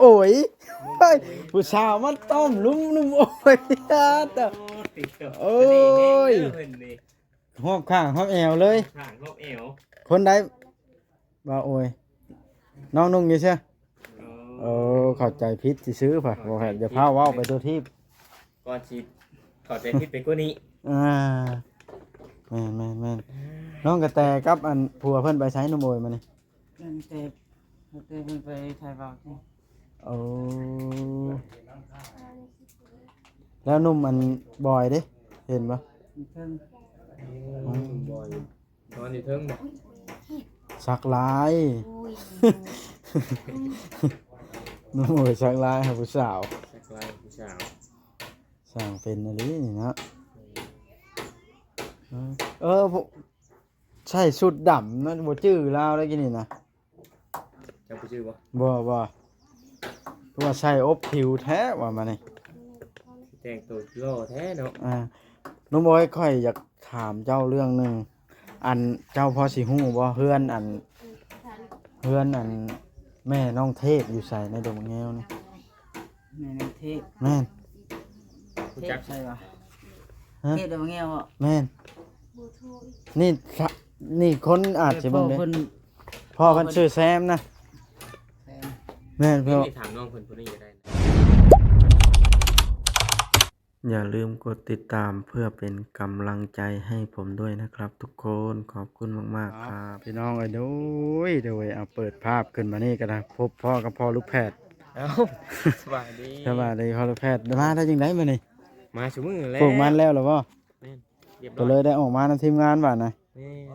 ໂອ້ຍ ເຮີ້ຍ ຜູ້ສາວມາຕ້ອມລຸ່ມໜຸ່ມໂອ້ຍ ຕາຍແລ້ວ ໂອ້ຍ ຮອບຂ້າງຮອບແອວເລີຍ ຂ້າງຮອບແອວ ຄົນໃດ ວ່າໂອ້ຍ ນ້ອງນຸ່ງຢູ່ເຊຍ ເອີ ເອີ ເຂົ້າໃຈຜິດຊື່ໆ ພະ ບໍ່ແມ່ນ ຢ່າພາເວົ້າໄປທົ່ວທີບ ກ່ອນຊິເຂົ້າໃຈຜິດໄປກວ່ານີ້ ອ່າ ແມ່ນໆໆ ນ້ອງກະແຕກັບອັນຜົວເພິ່ນໄປໃສໜຸ່ມໂອຍມື້ນີ້? ຕັ້ງແຕ່ ຕັ້ງແຕ່ເພິ່ນໄປຖ່າຍວາວ ໂອ້ ແລ້ວໜຸ່ມອັນບອຍເດ້ ເຫັນບໍ່? ເທິງ ອືມ ບອຍ ນອນຢູ່ເທິງບໍ່? ສັກຫຼາຍ ໂອ້ຍ ໜຸ່ມໂອຍສັກຫຼາຍຫາຜູ້ສາວ ສັກຫຼາຍຜູ້ສາວ ຊ່າງເປັນອີ່ຫຼີນີ້ເນາະ ເອີ ພວກ ໃສ່ຊຸດດຳນະ ບໍ່ຈື່ລາວໄດ໋ກີ້ນີ້ນະ ເຈົ້າບໍ່ຈື່ບໍ່? ບໍ່ ບໍ່ ຄືວ່າໃສ່ອົບຜິວແທ້ວ່າມານີ້ ແຕ່ງໂຕຫຼໍ່ແທ້ເນາະ ອ່າ ໜຸ່ມໂອຍ ຂ້ອຍຢາກຖາມເຈົ້າເລື່ອງໜຶ່ງ ອັນ ເຈົ້າພໍຊິຮູ້ບໍ່ ເຮືອນອັນ ເຮືອນອັນ ແມ່ນ້ອງເທບຢູ່ໃສໃນດົງແງວນີ້? ແມ່ນ້ອງເທບ ແມ່ນ ຮູ້ຈັກ ເທບໃສວະ? ຮະ? ເທບດົງແງວບໍ່? ແມ່ນ ນີ້ ນີ້ຄົນອາດຊິເບິ່ງເດ້ ເອີ ພໍ່ເພິ່ນ ພໍ່ເພິ່ນຊື່ແຊມນະ ແຊມ ແມ່ນ ພໍ່ ນີ້ຖາມນ້ອງເພິ່ນຜູ້ນີ້ກໍໄດ້ນະ ຢ່າລືມກົດຕິດຕາມເພື່ອເປັນກຳລັງໃຈໃຫ້ຜົມດ້ວຍນະຄັບທຸກຄົນ ຂອບຄຸນມາກໆ ຄັບ ພີ່ນ້ອງເອີຍ ໂດຍ ໂດຍ ເອົາເປີດພາບຂຶ້ນມານີ້ກໍໄດ້ ພົບພໍ້ກັບພໍ່ລູກແພດ ເອົ້າ ສະບາຍດີ ສະບາຍດີພໍ່ລູກແພດ ມາໄດ້ຈັ່ງໃດມື້ນີ້? ມາຊຸມື້ແລ້ວ ປູກມັນແລ້ວລະບໍ່? ແມ່ນ ລຽບຮ້ອຍ ກໍເລີຍໄດ້ອອກມານຳທີມງານບາດນະ ແມ່ນ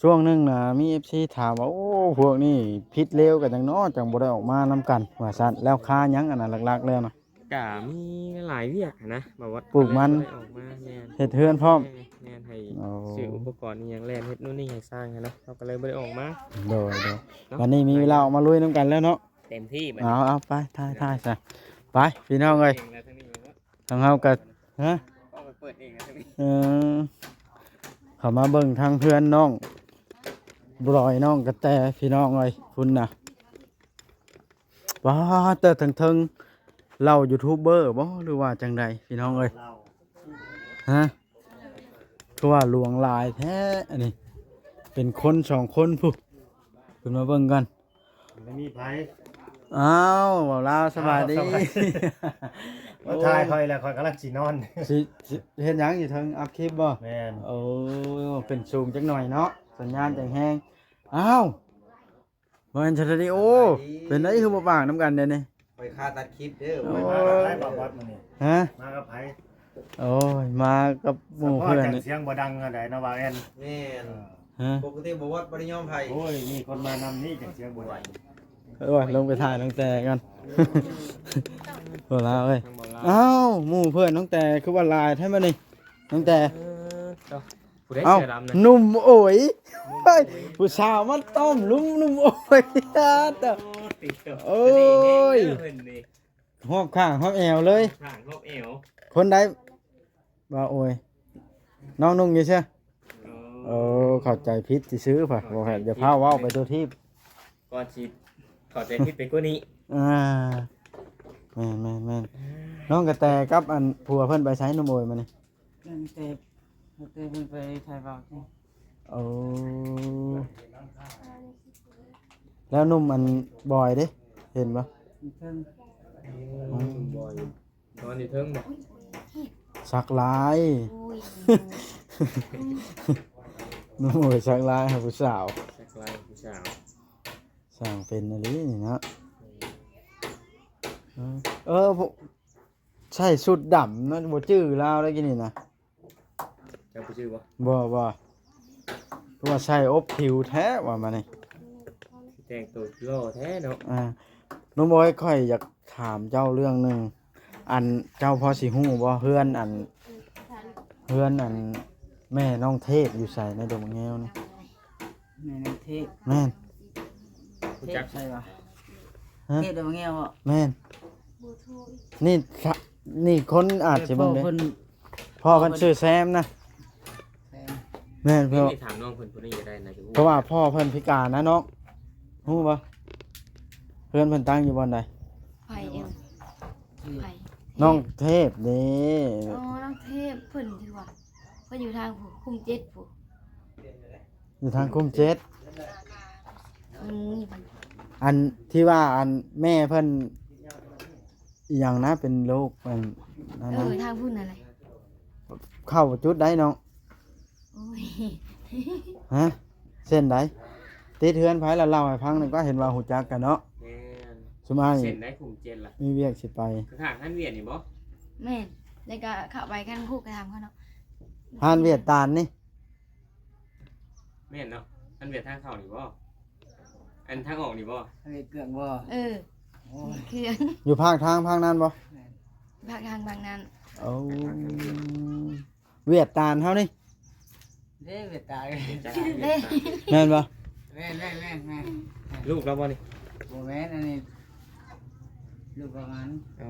ຊ່ວງໜຶ່ງນະ ມີເອັຟຊີຖາມວ່າ ໂອ້ ພວກນີ້ຜິດເລວກັນຫຍັງເນາະ ຈັ່ງບໍ່ໄດ້ອອກມານຳກັນ ວ່າຊັ້ນ ແລ້ວຄາຫຍັງອັນນັ້ນຫຼັກໆແລ້ວນະ? ກະມີຫຼາຍວຽກຫັ້ນນະ ບໍ່ວ່າ ປູກມັນ ບໍ່ໄດ້ອອກມາ ແມ່ນ ເຮັດເຮືອນພ້ອມ ແມ່ນ ແມ່ນ ໃຫ້ ໂອ້ ຊື້ອຸປະກອນອີ່ຫຍັງ ແລ່ນເຮັດໂນ່ນນີ້ໃຫ້ຊ່າງຫັ້ນນະ ເຮົາກໍເລີຍບໍ່ໄດ້ອອກມາ ໂດຍ ໂດຍ ເນາະ ບັດນີ້ມີເວລາອອກມາລຸຍນຳກັນແລ້ວເນາະ ເຕັມທີ່ບັດນີ້ ເອົາ ເອົາ ໄປ ຖ່າຍ ຖ່າຍຊະ ໄປ ພີ່ນ້ອງເອີຍ ເອງແລ້ວທາງນີ້ເນາະ ທາງເຮົາກໍ ຮະ ເຂົ້າໄປເປີດເອງນະ ເອີ ເຂົ້າມາເບິ່ງທາງເຮືອນນ້ອງບອຍ ນ້ອງກະແຕ ພີ່ນ້ອງເອີຍ ພຸ້ນນະ ວ້າ ແຕ່ເທິງໆ ເຫຼົ່າຢູທູບເບີບໍ່ ຫຼືວ່າຈັ່ງໃດ ພີ່ນ້ອງເອີຍ? ຮະ? ຄືວ່າຫຼວງຫຼາຍແທ້ອັນນີ້ ເປັນຄົນສອງຄົນພຸ້ນ ຂຶ້ນມາເບິ່ງກັນ ບໍ່ໄດ້ມີໃຜ ອ້າວ ເວົ້າລາວ ສະບາຍດີ ອ້າວ ສະບາຍດີ ມາຖ່າຍຂ້ອຍແລ້ວ ຂ້ອຍກຳລັງຊິນອນ ຊິ ຊິເຮັດຫຍັງຢູ່ເທິງ ອັບຄລິບບໍ່? ແມ່ນ ໂອ້ ຂຶ້ນສູງຈັກໜ້ອຍເນາະ ສັນຍານຈັ່ງແຮງ ອ້າວ ບໍ່ແມ່ນສະຕາດິໂອ ສະບາຍດີ ເປັນໃດຄືບໍ່ປາກນຳກັນແດ່ນີ້? ຂ້ອຍຄາຕັດຄລິບເດີ ໂອ້ຍ ຂ້ອຍມາກັບໃຜບາດບອດມື້ນີ້? ຮະ? ມາກັບໃຜ? ໂອ້ຍ ມາກັບໝູ່ເພື່ອນ ສະເພາະຈັ່ງສຽງບໍ່ດັງອັນໃດເນາະ ບ່າວແອນ ແມ່ນ ເອີ ຮະ? ປົກກະຕິບໍ່ວອດບໍ່ໄດ້ຍອມໃຜ ໂອ້ຍ ມີຄົນມານຳນີ້ຈັ່ງສຽງບໍ່ດັງ ເອີ ລົງໄປຖ່າຍນ້ອງແຕ່ກ່ອນ ບໍ່ລາເອີຍ ທາງບໍ່ລາ ອ້າວ ໝູ່ເພື່ອນນ້ອງແຕ່ຄືວ່າຫຼາຍແທ້ມື້ນີ້ ນ້ອງແຕ່ ເອີ ເຈົ້າ ຜູ້ໃດ ເອົ້າ ເສື້ອດຳນະ? ໜຸ່ມໂອຍ ເຮີ້ຍ ຜູ້ສາວມາຕ້ອມລຸມໜຸ່ມໂອຍ ຕາຍແລ້ວ ໂອ້ຍ ຮອບຂ້າງຮອບແອວເລີຍ ຂ້າງຮອບແອວ ຄົນໃດ ວ່າໂອຍ ນ້ອງນຸ່ງຢູ່ເຊຍ ເອີ ເອີ ເຂົ້າໃຈຜິດຊື່ໆ ພະ ບໍ່ແມ່ນ ຢ່າພາເວົ້າໄປທົ່ວທີບ ກ່ອນຊິເຂົ້າໃຈຜິດໄປກວ່ານີ້ ອ່າ ແມ່ນໆໆ ນ້ອງກະແຕກັບອັນຜົວເພິ່ນໄປໃສໜຸ່ມໂອຍມື້ນີ້? ຕັ້ງແຕ່ ຕັ້ງແຕ່ເພິ່ນໄປຖ່າຍວາວ ໂອ້ ແລ້ວໜຸ່ມອັນບອຍເດ້ ເຫັນບໍ່? ເທິງ ອືມ ບອຍ ນອນຢູ່ເທິງບໍ່? ສັກຫຼາຍ ໂອ້ຍ ໜຸ່ມໂອຍສັກຫຼາຍຫາຜູ້ສາວ ສັກຫຼາຍຜູ້ສາວ ຊ່າງເປັນອີ່ຫຼີນີ້ເນາະ ເອີ ເອີ ພວກ ໃສ່ຊຸດດຳນະ ບໍ່ຈື່ລາວໄດ້ກິນນີ້ນະ ເຈົ້າບໍ່ຈື່ບໍ່? ບໍ່ ບໍ່ ຄືວ່າໃສ່ອົບຜິວແທ້ວ່າມານີ້ ແຕ່ງໂຕຫຼໍ່ແທ້ເນາະ ອ່າ ໜຸ່ມໂອຍ ຂ້ອຍຢາກຖາມເຈົ້າເລື່ອງໜຶ່ງ ອັນ ເຈົ້າພໍຊິຮູ້ບໍ່ ເຮືອນອັນ ເຮືອນອັນ ແມ່ນ້ອງເທບຢູ່ໃສໃນດົງແງວນີ້? ແມ່ນ້ອງເທບ ແມ່ນ ຮູ້ຈັກ ເທບໃສວະ? ຮະ? ເທບດອກແງວບໍ່? ແມ່ນ ນີ້ ນີ້ຄົນອາດຊິເບິ່ງເດ້ ເອີ ພໍ່ເພິ່ນ ພໍ່ເພິ່ນຊື່ແຊມນະ ແຊມ ແມ່ນ ເພາະ ນີ້ຖາມນ້ອງເພິ່ນຜູ້ນີ້ກໍໄດ້ນະ ເພາະວ່າພໍ່ເພິ່ນພິການນະນ້ອງ ຮູ້ບໍ່? ເຮືອນເພິ່ນຕັ້ງຢູ່ບ່ອນໃດ? ໃຜ? ນ້ອງເທບເດ້. ອໍ ນ້ອງເທບ ເພິ່ນຢູ່ວ່າ ເພິ່ນຢູ່ທາງພູ ຄຸ້ມເຈັດພຸ້ນ. ຢູ່ທາງຄຸ້ມເຈັດ. ອືມ ອັນທີ່ວ່າ ອັນແມ່ເພິ່ນອີ່ຫຍັງນະ ເປັນໂລກອັນນັ້ນນະ. ເອີ ທາງພຸ້ນນັ້ນແຫຼະ. ເຂົ້າຈຸດໃດນ້ອງ? ໂອ້ຍ ຮະ? ເສັ້ນໃດ? ຕິດເຮືອນໃຜລະ ເລົ່າໃຫ້ຟັງໜຶ່ງກວ່າ ເຫັນວ່າຮູ້ຈັກກັນເນາະ. ແມ່ນ ຊຸມອ້າຍ ເສັ້ນໃດຄຸ້ມເຈັດລະ ມີວຽກຊິໄປ. ຂ້າງໆຮ້ານຫວຽດນີ້ບໍ່? ແມ່ນ ແລ້ວກໍເຂົ້າໄປກັນຄູກະຖາມເຂົາເນາະ. ຮ້ານຫວຽດຕານນີ້ ແມ່ນເນາະ. ຮ້ານຫວຽດທາງເຂົ້ານີ້ບໍ່? ອັນທາງອອກນີ້ບໍ່? ອັນນີ້ເກືອກບໍ່? ເອີ ໂອ້ຍ ເກືອກ ຢູ່ພາກທາງພາກນັ້ນບໍ່? ແມ່ນ ພາກທາງພາກນັ້ນ. ໂອ້ ຫວຽດຕານເຮົານີ້ເດ້. ຫວຽດຕານ ເດ້ ແມ່ນບໍ່? ແມ່ນໆໆໆ ລູກລາວບໍ່ນີ້? ບໍ່ແມ່ນ ອັນນີ້ລູກປະມານ. ໂອ້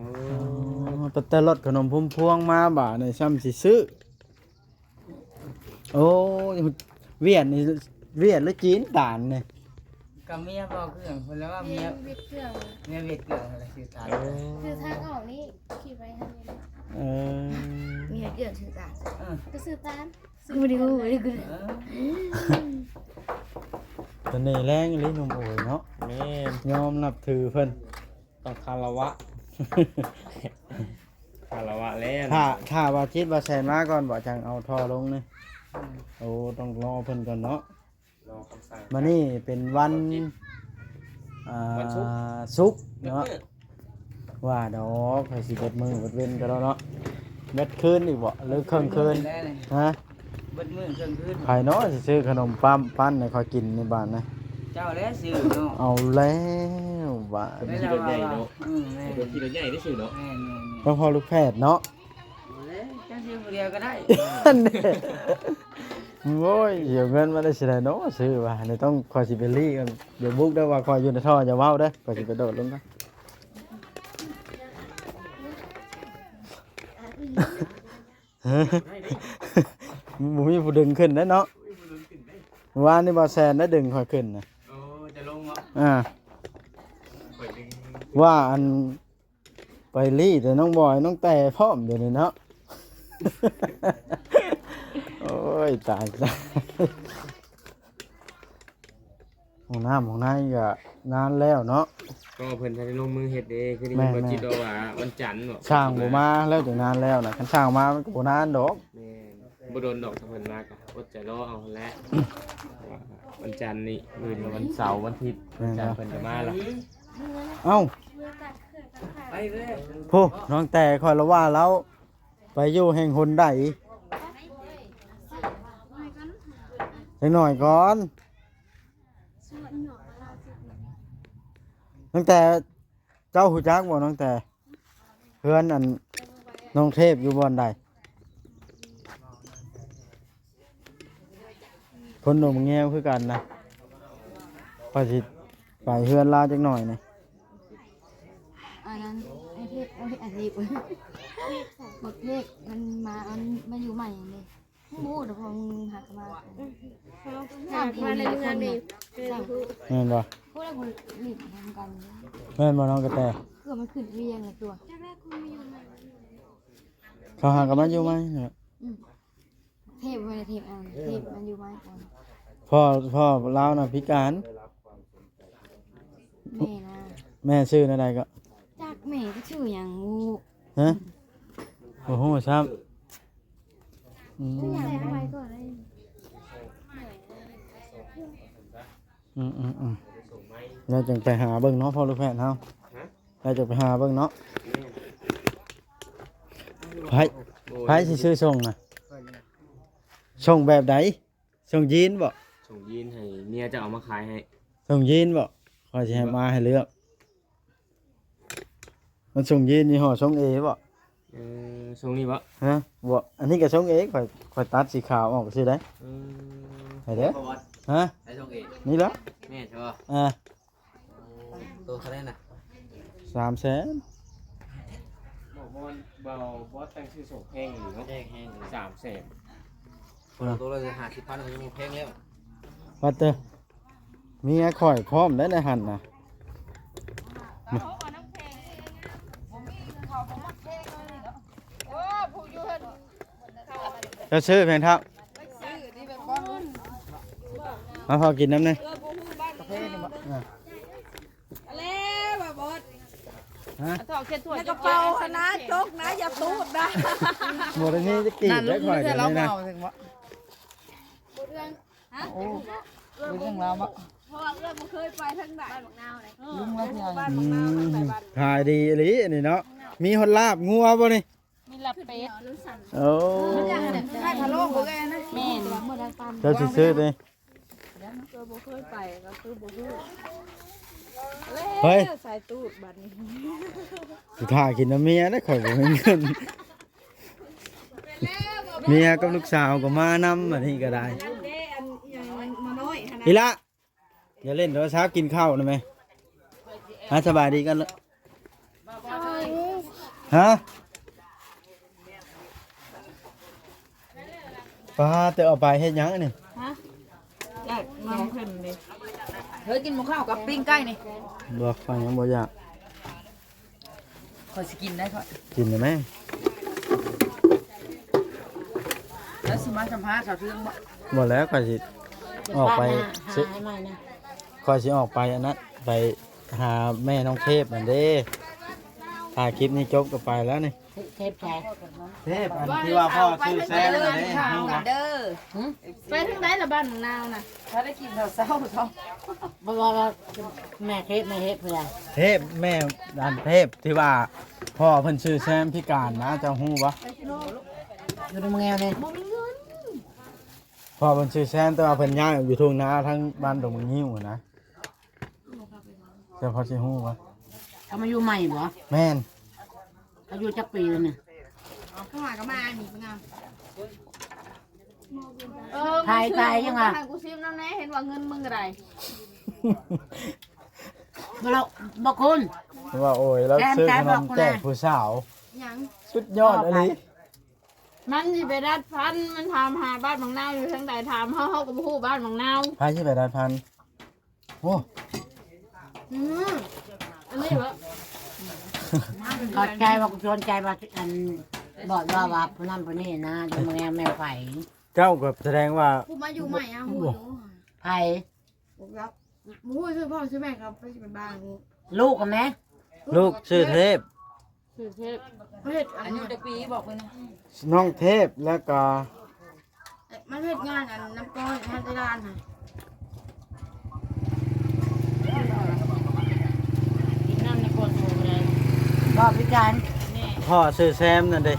ອໍ ແຕ່ລົດຂະໜົມພຸມພວງມາ ບາດນີ້ຊ້ຳຊິຊື້. ໂອ້ຍ ຫວຽດນີ້ ຫວຽດຫຼືຈີນຕານນີ້? ກໍເມຍບໍ່ເຄື່ອງເພິ່ນລະວ່າເມຍ ເມຍຫວຽດເຄື່ອງ ເມຍຫວຽດເຄື່ອງຫັ້ນລະຊື່ຕານ. ໂອ້ ຄືທາງອອກນີ້ຂີ່ໄປທາງນີ້. ເອີ ເມຍຫວຽດເຄື່ອງຊື່ຕານ. ເອີ ກໍຊື່ຕານ ບໍ່ໄດ້ຮູ້ ບໍ່ໄດ້ຮູ້. ເອີ ສະເໜ່ແຮງອີ່ຫຼີໜຸ່ມໂອຍເນາະ. ແມ່ນ ຍອມນັບຖືເພິ່ນ. ຕ້ອງຄາລະວະ ຄາລະວະແລ້ວ. ຖ້າ ຖ້າວ່າຈິດວ່າແຊນມາກ່ອນບໍ່ ຈັ່ງເອົາທໍ່ລົງນີ້. ອືມ ໂອ້ ຕ້ອງລໍເພິ່ນກ່ອນເນາະ. ລໍຄຳສັ່ງ. ມື້ນີ້ເປັນວັນ ວັນ ອ່າ ວັນສຸກ ສຸກເນາະ. ເບິດມື້ ວ່າດອກ ໃຜຊິເບິດມື້ເບິດເວັນກໍແລ້ວເນາະ. ເບິດຄືນອີກບໍ່ ຫຼືເຄິ່ງຄືນ? ແລ້ວນີ້ ຮະ? ເບິດມື້ເຄິ່ງຄືນ. ໃຜເນາະຊິຊື້ຂະໜົມປ້ຳ ປັ້ນໃຫ້ຂ້ອຍກິນໃນບ້ານນະ? ເຈົ້າແຫຼະຊື້ເນາະ. ເອົາແລ້ວບາດນີ້ ຂີ່ລົດໃຫຍ່ເນາະ. ອືມ ແມ່ນ ຂີ່ລົດໃຫຍ່ໄດ້ຊື້ເນາະ. ແມ່ນໆໆ ຕ້ອງພໍລູກແພດເນາະ. ເອົາແລ້ວ ເຈົ້າຊື້ຜູ້ດຽວກໍໄດ້. ໂອ້ຍ ຊິເອົາເງິນມາໄດ້ຊິໄດ້ເນາະ ຊື້ວ່າ. ນີ້ຕ້ອງ ຂ້ອຍຊິໄປລີ້ກ່ອນ. ດຽວບຸກເດີວ່າຂ້ອຍຢູ່ໃນທໍ່ ຢ່າເວົ້າເດີ ຂ້ອຍຊິໄປໂດດລົງກ່ອນ. ບໍ່ມີຜູ້ດຶງຂຶ້ນໄດ້ເນາະ. ບໍ່ມີຜູ້ດຶງຂຶ້ນໄດ້. ວານນີ້ບໍ່ແຊນໄດ້ດຶງຂ້ອຍຂຶ້ນນະ. ໂອ້ ຈະລົງເນາະ. ອ່າ ຂ້ອຍດຶງ ວ່າອັນໄປລີ້ແຕ່ນ້ອງບອຍ ນ້ອງແຕ່ພ້ອມດຽວນີ້ເນາະ. ໂອ້ຍ ຕາຍ ຕາຍ. ຫ້ອງນ້ຳຫ້ອງໃນກໍນານແລ້ວເນາະ. ກໍເພິ່ນທັນໄດ້ລົງມືເຮັດເດ້. ຄືໄດ້ຍິນວ່າ ແມ່ນໆ ຈິດວ່າວັນຈັນເນາະ ຊ່າງບໍ່ມາແລ້ວ ຈັ່ງນານແລ້ວນະ. ຄັນຊ່າງມາມັນກໍບໍ່ນານດອກ. ແມ່ນ ບໍ່ດົນດອກ ຖ້າເພິ່ນມາກໍອົດໃຈລໍເອົາຫັ້ນແຫຼະ. ວັນຈັນນີ້ ມື້ນີ້ວັນເສົາ ວັນທິດ ແມ່ນບໍ່ ວັນຈັນເພິ່ນກໍມາລະ. ເອົ້າ ໄປເລີຍ ໂພ ນ້ອງແຕ່ຂ້ອຍລະວ່າລາວໄປຢູ່ແຫ່ງຫົນໃດ ຈັກໜ້ອຍກ່ອນ. ຕັ້ງແຕ່ ເຈົ້າຮູ້ຈັກບໍ່ ນ້ອງແຕ່ ເຮືອນອັນນ້ອງເທບຢູ່ບ່ອນໃດ? ຄົນໜຸ່ມແງວຄືກັນນະ. ຂ້ອຍຊິໄປເຮືອນລາວຈັກໜ້ອຍນີ້. ອັນນັ້ນ ໄອ້ເທບ ໂອ້ຍ ອັນນີ້ ບັກເທບມັນມາ ອັນ ມາຢູ່ໃໝ່ນີ້. ບໍ່ຮູ້ດອກ ເພາະວ່າຫາກະມາ ຫາກະມາໃນເມືອງນີ້. ແມ່ນບໍ່? ຜູ້ໃດບໍ່ຫຼິ້ນນຳກັນ ແມ່ນບໍ່ນ້ອງກະແຕ? ເພື່ອມັນຂຶ້ນວຽງລະຕົວະ. ເຂົາຫາກະມາຢູ່ໃໝ່. ອືມ ເທບ ເທບ ອັນ ເທບມັນຢູ່ໃໝ່ກ່ອນ. ພໍ່ ພໍ່ລາວນະພິການ. ແມ່ນະ ແມ່ຊື່ແນວໃດກໍ? ຈັກແມ່ກໍຊື່ຫຍັງ ບໍ່ຮູ້. ຮະ? ບໍ່ຮູ້ຊ້ຳ. ອືມ ອືມ ອືມ ອືມ ແລ້ວຈັ່ງໄປຫາເບິ່ງເນາະ ພໍ່ລູກແພດເຮົາ. ຮະ? ແລ້ວຈັ່ງໄປຫາເບິ່ງເນາະ. ແມ່ນ. ໃຜ ໃຜຊິຊື້ສົ່ງນະ? ສົ່ງແບບໃດ? ສົ່ງຢີນບໍ? ສົ່ງຢີນໃຫ້ເມຍເຈົ້າເອົາມາຂາຍໃຫ້. ສົ່ງຢີນບໍ? ຂ້ອຍຊິໃຫ້ມາໃຫ້ເລືອກ. ມັນສົ່ງຢີນຍີ່ຫໍ້ຊົງເອບໍ? ເອີ ຊົງນີ້ບໍ? ຮະ? ບໍ່ ອັນນີ້ກໍຊົງເອ ຂ້ອຍ ຂ້ອຍຕັດສີຂາວອອກຊື່ໃດ. ເອີ ໃຫ້ເດີ. ຮະ? ໃຫ້ຊົງເອ ນີ້ລະ. ແມ່ນບໍ່? ອ່າ ໂຕເທົ່າໃດນະ? ສາມແສນ. ບໍ່ ບໍ່ ບໍ່ ບໍ່ຕັ້ງຊື່ສົ່ງແພງຢູ່ເນາະ. ແພງ ແພງ ສາມແສນ. ຄົນລະໂຕລະຫ້າສິບພັນກໍຍັງບໍ່ແພງແລ້ວ. ວ່າແຕ່ເມຍຂ້ອຍພ້ອມໄດ້ໃນຫັ້ນນະ. ມາ ມາ ເຈົ້າຊື້ແພງເທົ່າ ມາພໍກິນນຳແດ່. ແລ້ວບໍ່ບົດ ຮະ ໃນກະເປົາຫັ້ນນະ ຈົກນະ ຢ່າຕູດນະ. ບໍ່ໄດ້ມີຈັກກີບ ນັ້ນ ໄດ້ ຂ້ອຍ ເທື່ອລາວ ເວົ້າເຖິງບໍ່ ບໍ່ເລື່ອງ ຮະ ໂອ້ ເລື່ອງລາວບໍ່ ເພາະວ່າເອື້ອຍບໍ່ເຄີຍໄປທາງໃດ ບ້ານບັກນາວໃດ ລຸງລາວ ບ້ານບັກນາວ ອືມ ຂາຍດີອີ່ຫຼີອັນນີ້ເນາະ ມີຮອດລາບງົວບໍ່ນີ້? ມີລາບເປັດ. ໂອ້ ແມ່ນ ເຈົ້າຊິຊື້ຕິ? ເອີ ບໍ່ເຄີຍໄປກໍຄືບໍ່ຮູ້. ເຮີ້ຍ ສາຍຕູດບັດນີ້ ຊິຖ້າກິນນຳເມຍເດ້ ຂ້ອຍບໍ່ມີເງິນ. ເມຍກັບລູກສາວກໍມານຳ ອັນນີ້ກໍໄດ້. ອີ່ຫຼ້າ ຢ່າຫຼິ້ນໂທລະສັບ ກິນເຂົ້ານະແມ່. ມາສະບາຍດີກັນເລີຍ. ຮະ? ປ້າ ແຕ່ເອົາໄປເຮັດຫຍັງອັນນີ້? ຮະ? ຢາກນຳເພິ່ນເດ້. ເຮີ້ຍ ກິນໝູ່ເຂົ້າກັບປີ້ງໄກ່ນີ້. ບໍ່ ຂ້ອຍຍັງບໍ່ຢາກ. ຂ້ອຍຊິກິນໄດ້ຂ້ອຍ ກິນໄດ້ແມ່. ແລ້ວຊິມາສຳພາດສາວເທືອງບໍ່? ບໍ່ແລ້ວ ຂ້ອຍຊິອອກໄປ ຫາໃຫ້ໃໝ່ນະ. ຂ້ອຍຊິອອກໄປອັນນັ້ນ ໄປຫາແມ່ນ້ອງເທບນັ້ນເດ້. ຖ້າຄລິບນີ້ຈົບກໍໄປແລ້ວນີ້. ເທບໃສ? ເທບອັນທີ່ວ່າພໍ່ຊື່ແຊມນັ້ນເດ້. ຫື? ໄປທາງໃດລະບ້ານນາວນະ? ຖ້າໄດ້ກິນເຂົ້າເຊົ້າ ບໍ່ວ່າ ວ່າແມ່ເທບ ແມ່ເທບເພິ່ນ ເທບ ແມ່ອັນເທບທີ່ວ່າພໍ່ເພິ່ນຊື່ແຊມພິການນະ ເຈົ້າຮູ້ບໍ່? ຢູ່ໃນເມືອງແອວນີ້ ບໍ່ມີເງິນ. ພໍ່ເພິ່ນຊື່ແຊມ ແຕ່ວ່າເພິ່ນຍ້າຍອອກຢູ່ທົ່ງນາທາງບ້ານດົງບັກງິ້ວນະ. ເຈົ້າພໍຊິຮູ້ບໍ່? ເຂົາມາຢູ່ໃໝ່ບໍ່? ແມ່ນ. ເຂົາຢູ່ຈັກປີແລ້ວນີ້? ເຂົາຫາກໍມານີ້ເພິ່ນນະ. ເອີ ຖ່າຍ ຖ່າຍຍັງວ່າ ໃຫ້ກູຊິມນຳແດ່ ເຫັນວ່າເງິນມຶງກໍໄດ້. ບໍ່ລະ ບໍ່ຄຸນ ວ່າ ໂອ້ຍ ລາວຊື້ຂະໜົມແຈກຜູ້ສາວ. ຫຍັງ? ສຸດຍອດອີ່ຫຼີ. ມັນຊິໄປດັດພັນ ມັນຖາມຫາບ້ານບັກນາວຢູ່ທາງໃດ ຖາມເຮົາ ເຮົາກໍບໍ່ຮູ້ບ້ານບັກນາວ. ໃຜຊິໄປດັດພັນ? ໂອ້ ອືມ ອັນນີ້ເຫາະ. ຂອບໃຈວ່າ ກູຊົນໃຈວ່າ ອັນ ບອກວ່າ ວ່າຜູ້ນັ້ນຜູ້ນີ້ນະ ຢູ່ເມືອງແມ່ໄຟ. ເຈົ້າກໍສະແດງວ່າ ຜູ້ມາຢູ່ໃໝ່ອະ ຮູ້ຢູ່. ໃຜ? ບໍ່ຮູ້ຊື່ພໍ່ຊື່ແມ່ ເຂົາໄປຊິໄປບ້ານ. ລູກຫັ້ນແຫຼະ ລູກຊື່ເທບ. ຊື່ເທບ. ເຮັດ ອາຍຸຈັກປີບອກເພິ່ນນະ? ນ້ອງເທບ ແລ້ວກໍ ມັນເຮັດງານອັນນຳກ້ອນ ມັນໄດ້ລ້ານຫັ້ນ. ກິນນ້ຳໃນກ້ອນໂຕກໍໄດ້. ບໍ່ພິການ. ແມ່ ພໍ່ຊື່ແຊມນັ້ນເດ້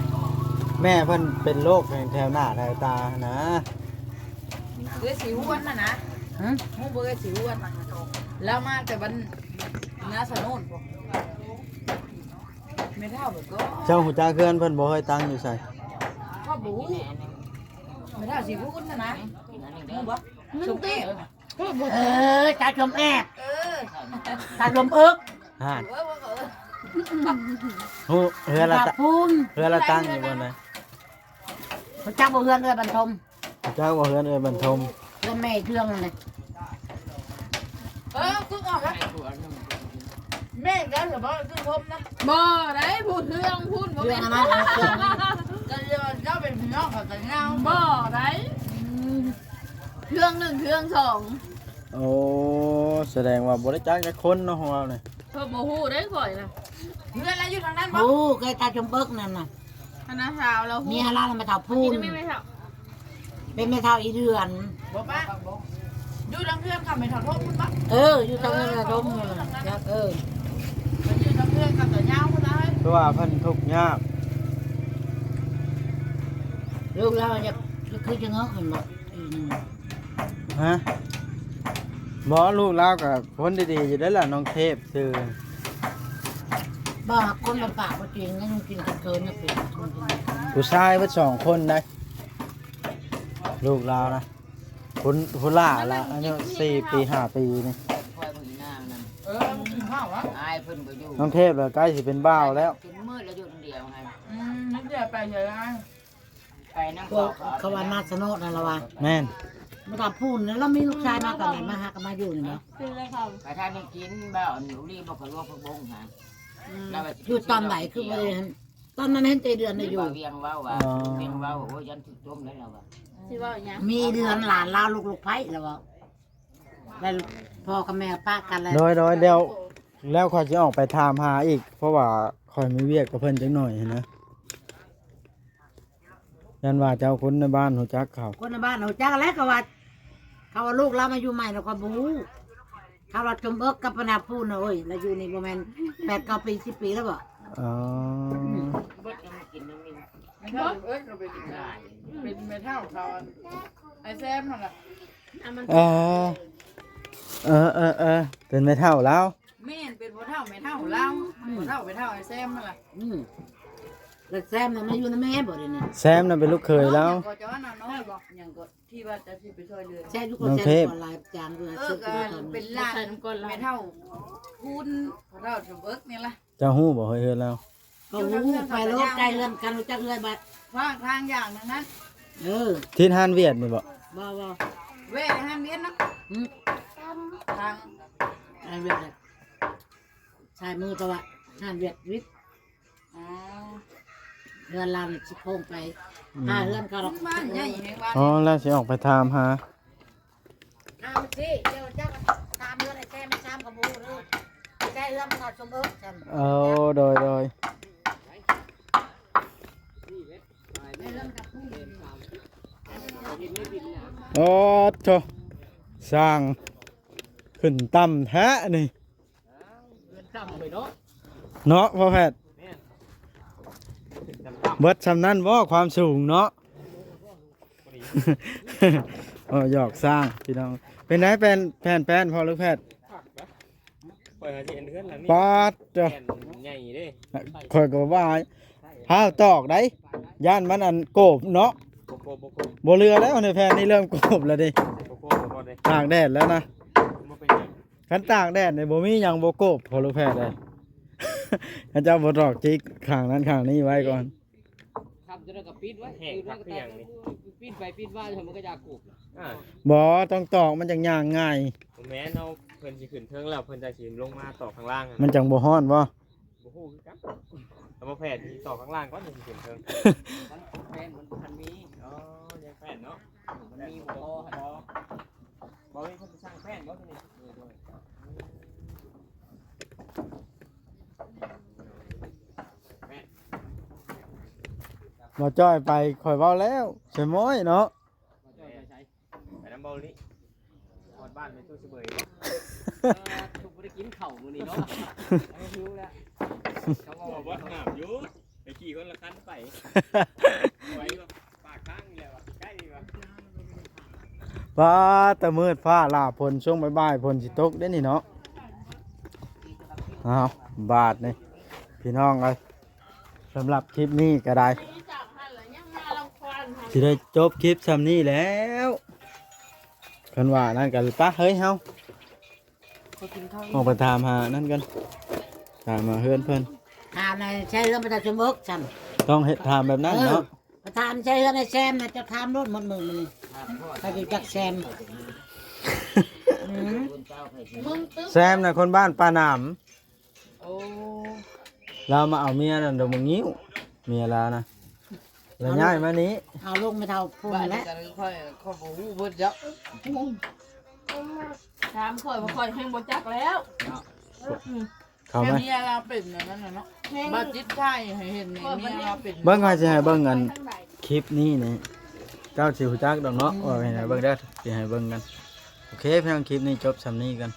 ແມ່ເພິ່ນເປັນໂລກແຖວໜ້າແຖວຕານະ. ເອື້ອຍສີຫວນນະນະ. ຫື? ຮູ້ບໍ່ເອື້ອຍສີຫວນ? ລາວມາແຕ່ບ້ານນາສະໂນນພຸ້ນ. ແມ່ເຖົ້າເພິ່ນກໍ ເຈົ້າຮູ້ຈັກເຮືອນເພິ່ນບໍ່ເຮີ້ຍ? ຕັ້ງຢູ່ໃສ? ຂ້ອຍບໍ່ຮູ້. ແມ່ເຖົ້າສີພຸ້ນນະນະ. ຮູ້ບໍ່? ສົມເອກ. ເອີ ຕາສົມແອກ. ເອີ ຕາສົມເອິກ. ຫັ້ນ ເອີ ຮູ້ເຮືອນລະຕະ ຕາພຸ້ນ. ເຮືອນລະຕັ້ງຢູ່ບ່ອນໃດ? ຮູ້ຈັກບໍ່ເຮືອນເອື້ອຍບັນທົມ? ຮູ້ຈັກບໍ່ເຮືອນເອື້ອຍບັນທົມ? ເຮືອນແມ່ເທື່ອງນັ້ນແຫຼະ. ເອີ ຄືອອກແລ້ວ ແມ່ນກັນຫຼືບໍ່? ຄືຊົມນະ. ບໍ່ໄດ້ ຜູ້ເຮືອງພຸ້ນ ບໍ່ແມ່ນ ເຮືອງອັນນັ້ນ ເຮືອງອັນນັ້ນ. ກໍເຈົ້າເປັນພີ່ນ້ອງກັນເນາະ. ບໍ່ໄດ້ ອືມ ເຮືອງໜຶ່ງ ເຮືອງສອງ. ໂອ້ ສະແດງວ່າບໍ່ໄດ້ຈັກຈັກຄົນເນາະ ຂອງລາວນີ້. ເພິ່ນບໍ່ຮູ້ເດ້ຂ້ອຍນະ. ເຮືອນລາວຢູ່ທາງນັ້ນບໍ່? ຮູ້ ໃກ້ຕາຊົມເອິກນັ້ນນະ. ຄະນະຊາວລາວຮູ້ ເມຍລາວນະ ແມ່ເຖົ້າພູນ. ແມ່ນແມ່ເຖົ້າ ເປັນແມ່ເຖົ້າອີເດືອນ. ບໍ່ປະ ຢູ່ທາງເຮືອນເຂົາແມ່ເຖົ້າໂທພຸ້ນບໍ່? ເອີ ຢູ່ທາງເຮືອນແມ່ເຖົ້າໂທພຸ້ນ. ເອີ ຢູ່ທາງເຮືອນເຂົາຕາຍາວພຸ້ນນະ. ຄືວ່າເພິ່ນທຸກຍາກ. ລູກລາວຢາກ ຄືຈະເງີ້ຍເຫັນບໍ່? ຮະ? ບໍ່ ລູກລາວກໍຄົນດີໆຢູ່ເດ້ລະ ນ້ອງເທບຊື່. ບໍ່ ຄົນລຳບາກບໍ່ຈິງ ຍັງກິນເກີນນະ. ເປັນຜູ້ຊາຍເບິດສອງຄົນໄດ໋ ລູກລາວນະ. ຜູ້ ຜູ້ຫຼ້າລະອາຍຸສີ່ປີ ຫ້າປີນີ້. ນ້ອງເທບລະໃກ້ຊິເປັນບ່າວແລ້ວ. ອືມ ມັນຈະໄປເທື່ອລະ ໄປນຳ ພວກເຂົາວ່ານາສະໂນດນັ້ນລະວ່າ. ແມ່ນ ມາຕາພູນ ແລ້ວລາວມີລູກຊາຍມາຕອນໃດ? ມາຫາກໍມາຢູ່ນີ້ບໍ່? ໄປທາງນີ້ກິນບໍ່? ຢູ່ນີ້ບໍ່? ກະລວກຜັກບົ້ງຫາ. ລາວວ່າຊິ ຢູ່ຕອນໃດຄືບໍ່ໄດ້ເຫັນ ຕອນນັ້ນເຫັນແຕ່ເດືອນນະຢູ່ ວຽງເວົ້າວ່າ ອໍ ວຽງເວົ້າ ໂອ້ຍ ຢ້ານຖືກຕົ້ມແລ້ວລາວວ່າ ຊິເວົ້າຫຍັງ ມີເດືອນຫຼານລາວລູກລູກໃພ້ລາວເວົ້າ ແລ້ວພໍ່ກັບແມ່ປະກັນແລ້ວ ໂດຍໆ ແລ້ວ ແລ້ວຂ້ອຍຊິອອກໄປຖາມຫາອີກ ເພາະວ່າຂ້ອຍມີວຽກກັບເພິ່ນຈັກໜ້ອຍຫັ້ນນະ. ຢ້ານວ່າເຈົ້າຄົນໃນບ້ານຮູ້ຈັກເຂົາ ຄົນໃນບ້ານຮູ້ຈັກແຫຼະ ເຂົາວ່າ ເຂົາວ່າລູກລາວມາຢູ່ໃໝ່ແລ້ວຂ້ອຍບໍ່ຮູ້ ເຂົາວ່າສົມເອິກກັບພະນາພູນນະ ໂອ້ຍ ລາວຢູ່ນີ້ບໍ່ແມ່ນແປດເກົ້າປີ ສິບປີແລ້ວບໍ? ອໍ ອືມ ເບິດກໍມາກິນນຳນີ້ ເອີ ເປັນແມ່ເຖົ້າເຂົາ ອ້າຍແຊມຫັ້ນລະ ເອີ ເອີໆ ເປັນແມ່ເຖົ້າລາວ ແມ່ນ ເປັນພໍ່ເຖົ້າແມ່ເຖົ້າລາວ ອືມ ພໍ່ເຖົ້າແມ່ເຖົ້າອ້າຍແຊມຫັ້ນລະ ອືມ ແລ້ວແຊມນະມາຢູ່ນຳແມ່ບໍ່ດຽວນີ້? ແຊມນະເປັນລູກເຂີຍລາວ ນ້ອງຫຍັງກໍ ເຈົ້າວ່ານ້ອງນ້ອຍບໍ່ ຫຍັງກໍ ທີ່ວ່າຈະຊິໄປຊ່ວຍເຫຼືອ ແຊມຢູ່ ນ້ອງເທບ ຫຼາຍຈາງ ເອີ ກໍເປັນຫຼານແມ່ເຖົ້າພູນ ພໍ່ເຖົ້າສົມເອິກນີ້ລະ ເຈົ້າຮູ້ບໍ່ເຮີຍເຮືອນລາວ? ກໍຮູ້ ໄປໂລດ ໃກ້ເຮືອນກັນ ຮູ້ຈັກເອື້ອຍບັດ ຂວາງທາງຢ່າງໜຶ່ງນັ້ນ ເອີ ທິດຮ້ານຫວຽດນີ້ບໍ່? ບໍ່ ບໍ່ ແວ່ຮ້ານຫວຽດເນາະ ຫື ທາງຮ້ານຫວຽດ ຊ້າຍມືຕະວະ ຮ້ານຫວຽດວິດ ອໍ ເຮືອນລາວນີ້ຊິໂຄ້ງໄປ ອືມ ຫາເຮືອນເຂົາດອກ ບ້ານໃຫຍ່ແຮງວ່າ ອໍ ລາວຊິອອກໄປຖາມຫາ ຖາມຊິ ດຽວເຈົ້າຖາມເຮືອນອ້າຍແຊມ ແມ່ຊາມກໍບໍ່ຮູ້ເດີ ແຊມເຮືອນເຂົາສົມເອິກຊັ້ນ ໂອ້ ໂດຍໆ ໂອ້ໂທ້ ສ້າງຂຶ້ນຕ່ຳແທ້ນີ້ ເນາະພໍ່ແພດ ແມ່ນ ເບິດຊ່ຳນັ້ນບໍ່ ຄວາມສູງເນາະ ເວົ້າຫຍອກສ້າງພີ່ນ້ອງ ເປັນໃດແປນ ແຜນແປນພໍ່ລູກແພດ ຂ້ອຍຫາຊິເຫັນເຮືອນຫຼັງນີ້ ປາດເຈົ້າ ແຜ່ນໃຫຍ່ເດ້ ຂ້ອຍກໍວ່າ ຫ້າວຕອກໄດ໋ ຢ້ານມັນອັນໂກບເນາະ ບໍ່ໂກບ ບໍ່ໂກບ ບໍ່ເຫຼືອແລ້ວ ໃນແຜ່ນນີ້ເລີ່ມໂກບແລ້ວເດ້ ບໍ່ໂກບບໍ່ໄດ້ ຕາກແດດແລ້ວນະ ບໍ່ເປັນຫຍັງ ຄັນຕາກແດດນີ້ບໍ່ມີຫຍັງບໍ່ໂກບ ພໍລູກແພດເອີຍ ເຂົາເຈົ້າບໍ່ຕອກຈິກຂ້າງນັ້ນຂ້າງນີ້ໄວ້ກ່ອນ ຄ່ຳຈະໄດ້ກໍປິດໄວ້ ແຫ້ງຄັກຄືຫຍັງນີ້ ປິດໄປປິດມາ ມັນກໍຢາກໂກບ ອ່າ ບໍ່ ຕ້ອງຕອກ ມັນຈັ່ງຍ່າງງ່າຍ ບໍ່ແມ່ນເນາະ ເພິ່ນຊິຂຶ້ນເທິງແລ້ວ ເພິ່ນຈັ່ງຊິລົງມາຕອກຂ້າງລ່າງ ມັນຈັ່ງບໍ່ຮ້ອນບໍ່? ບໍ່ຮູ້ຄືກັນ ແຕ່ວ່າແຜ່ນທີ່ຕອກຂ້າງລ່າງກ່ອນ ຈັ່ງຊິຂຶ້ນເທິງ ແຜ່ນມັນບໍ່ທັນມີ ອໍ ຍັງແຜ່ນເນາະ ມັນມີບໍ່ພໍ ບໍ່ມີຄົນຊິສ້າງແຜ່ນບໍ່ ໂດຍໆ ບໍ່ຈ້ອຍໄປ ຂ້ອຍເວົ້າແລ້ວ ໃສ່ມ້ອຍເນາະ ບໍ່ຈ້ອຍໄປໃສ? ໄປນຳເບົາລີ ຮອດບ້ານແມ່ຕູ້ສະເບີຍ ເອີ ທຸກບໍ່ໄດ້ກິນເຂົ້າມື້ນີ້ເນາະ ຫິວແລ້ວ ເຂົາເວົ້າບໍ່ຫາບຢູ່ ໄປຂີ່ຄົນລະຄັນໄປ ໄປປາກທາງນີ້ແຫຼະ ໃກ້ນີ້ວ່າ ຟ້າແຕ່ມືດຟ້າຫຼ້າ ຝົນຊ່ວງບ່າຍໆ ຝົນຊິຕົກເດ້ນີ້ເນາະ ອ້າວ ບາດນີ້ ພີ່ນ້ອງເອີຍ ສຳລັບຄລິບນີ້ກໍໄດ້ ຊິໄດ້ຈົບຄລິບຊ່ຳນີ້ແລ້ວ ຄັນວ່ານັ້ນກໍປະເຮີ້ຍເຮົາ ຂໍກິນເຂົ້າ ອອກໄປຖາມຫານັ້ນກັນ ຖາມຫາເຮືອນເພິ່ນ ຖາມໃນໃຊ້ເຮືອນປະຊາຊົນເບີກຊັ້ນ ຕ້ອງເຮັດຖາມແບບນັ້ນເນາະ ເອີ ປະທານໃຊ້ເຮືອນໃນແຊມນະ ເຈົ້າຖາມໂລດໝົດເມືອງມື້ນີ້ ໃຜຮູ້ຈັກແຊມ ອືມ ແຊມນະ ຄົນບ້ານປ່າໜາມ ໂອ້ ລາວມາເອົາເມຍນັ້ນດອກໝາກງິ້ວ ເມຍລາວນະ ລາວຍ້າຍມານີ້ ເອົາລູກແມ່ເຖົ້າພຸ້ນແຫຼະ ບ້ານດຽວກັນ ຂ້ອຍ ຂ້ອຍບໍ່ຮູ້ເບິດເຈົ້າ ຖາມຂ້ອຍວ່າຂ້ອຍແຮ່ງບໍ່ຈັກແລ້ວ ເນາະ ອືມ ເຂົາມາ ເມຍລາວເປັນອັນນັ້ນນະເນາະ ແຮ່ງ ບາດຈິດໃຈໃຫ້ເຫັນແມ່ ເມຍລາວເປັນ ເບິ່ງ ຂ້ອຍຊິໃຫ້ເບິ່ງອັນຄລິບນີ້ນີ້ ເຈົ້າຊິຮູ້ຈັກດອກເນາະ ອືມ ວ່າເປັນໃດ ເບິ່ງເດີ ຊິໃຫ້ເບິ່ງກັນ ໂອເຄ ພຽງຄລິບນີ້ຈົບຊ່ຳນີ້ກັນ.